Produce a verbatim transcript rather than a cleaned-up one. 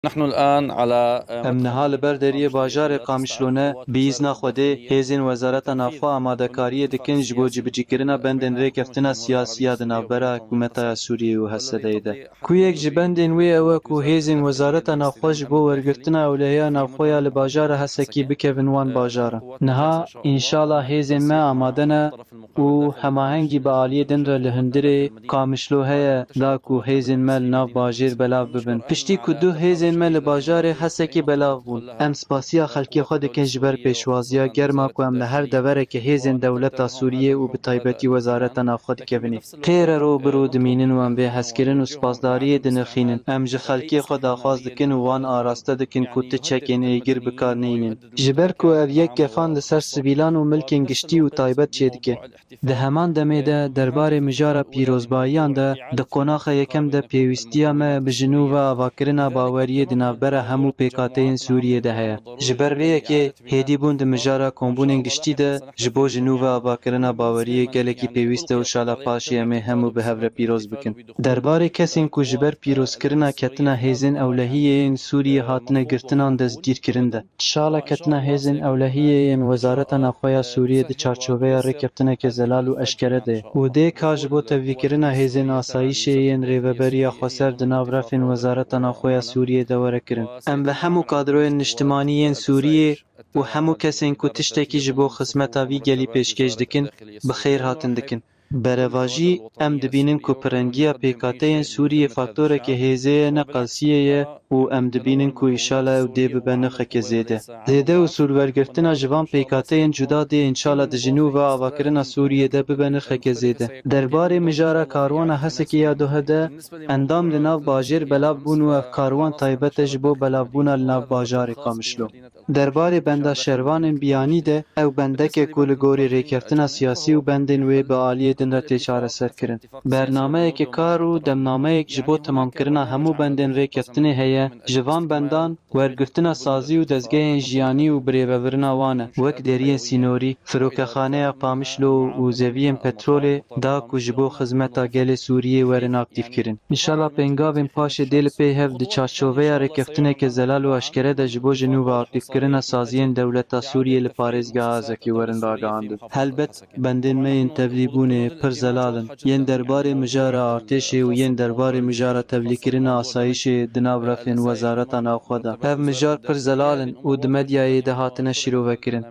نحن الآن على Em niha li ber deriyê bajarê Qamişlo ne, bi îzna Xwedê, hêzên Wezareta Navxwe amadekariyê dikin ji bo cibicîkirina bendên rêkeftina siyasî ya di navbera hikûmeta ya Sûriyeyê û H S D'yê de. Ku yek ji bendên wê ew e ku hêzên Wezareta Navxwe ji bo wergirtina ewlehiya navxwe ya li bajara Hesekî bikevin wan bajaran. Niha, înşala hêzên me amade ne û hemahengî bi aliyê din re li hundirê Qamişlo heye da ku hêzên me li nav bajêr belav bibin. Piştî ku du hêzên me li bajarê Hesekê belav bûn, em spasiya xelkê xwe dikin ji ber pêşwaziya germ a ku em li her deverekê hêzên dewleta Sûriyê û bi taybetî Wezareta Navxwe dikevin ê. Qê re ro bi ro dimînin û em vê hezkirin û spasdariyê dinirxînin. Em ji xelkê xwe daxwaz dikin û wan araste dikin ku ti çekên êgir bi kar neynin. Ji ber ku ev yek gefan li ser sivîlan û milkên giştî û taybet çêdike. Di heman demê de derbarê mijara pîrozbayiyan de di qonaxa yekem de pêwîstiya me bi ji nû ve avakirina baweriyê di navbera hemû pêkhateyên Sûriyê de heye. Ji ber vê yekê hêdîbûn di mijara kombûnên giştî de ji bo ji nû ve avakirina baweriyê gelekî pêwîst e û şala paşê em ê hemû bi hev re pîroz bikin. Derbarê kesên ku ji ber pîrozkirina ketina hêzên ewlehiyê yên Sûriyê hatine girtinan destgîrkirin de. Şala ketina hêzên ewlehiyê yên Wezareta Navxwe ya Sûriyê di çarçoveya rêkeftineke zelal û eşkere de ye û dê ka ji bo tevlîkirina hêzên asayîşê yên Rêveberiya Xweser di nav refên Wezareta Navxwe ya Sûriyê de were kirin. Em li hemû kadroyên niştimanî yên Sûriyê û hemû kesên ku tiştekî ji bo xizmeta vî gelî pêşkêş dikin, bi xêr hatin dikin. Berevajî, em dibînin ku pirengiya pêkhateyên Sûriyê faktoreke hêzê ye, ne qelsiyê ye û em dibînin ku îşala ew dê bibe nirxeke zêde. Zêde û sûdwergirtina ji van pêkhateyên cuda dê înşala di ji nû ve avakirina Sûriyê de bibe nirxeke zêde. Derbarê mijara karwana Hesekê ya Dohe de endam li nav bajêr belav bûn û ev karwan taybet e ji bo belavbûna li nav bajarê Qamişlo. Derbarê benda şervanên biyanî de, ew bendek e ku li gorî rêkeftina siyasî û bendên wê bi aliyê din re tê çareserkirin. Bernameyeke kar û demnameyek ji bo temamkirina hemû bendên rêkeftinê heye, ji van bendan wergirtina sazî û dezgehên jiyanî û birêvevirina wan e, wek deriyên sînorî, firokexaneya Qamişlo û zeviyên petrolê da ku ji bo xizmeta gelê Sûriyê werin aktîfkirin. Înşala pêngavên paşê dê li pey hev di çarçoveya rêkeftineke zelal û eşkere de ji bo ji nû ve aktîfkirina saziyên dewleta Sûriyê li parêzgeha Hezekê werin ragihandin. Helbet, bendên me yên tevlîbûnê pir zelal in. Yên derbarê mijara artêşê û yên derbarê mijara tevlîkirina asayîşê di nav refên Wezareta Navxwe de. Ev mijar pir zelal in û di medyayê de hatine şîrovekirin.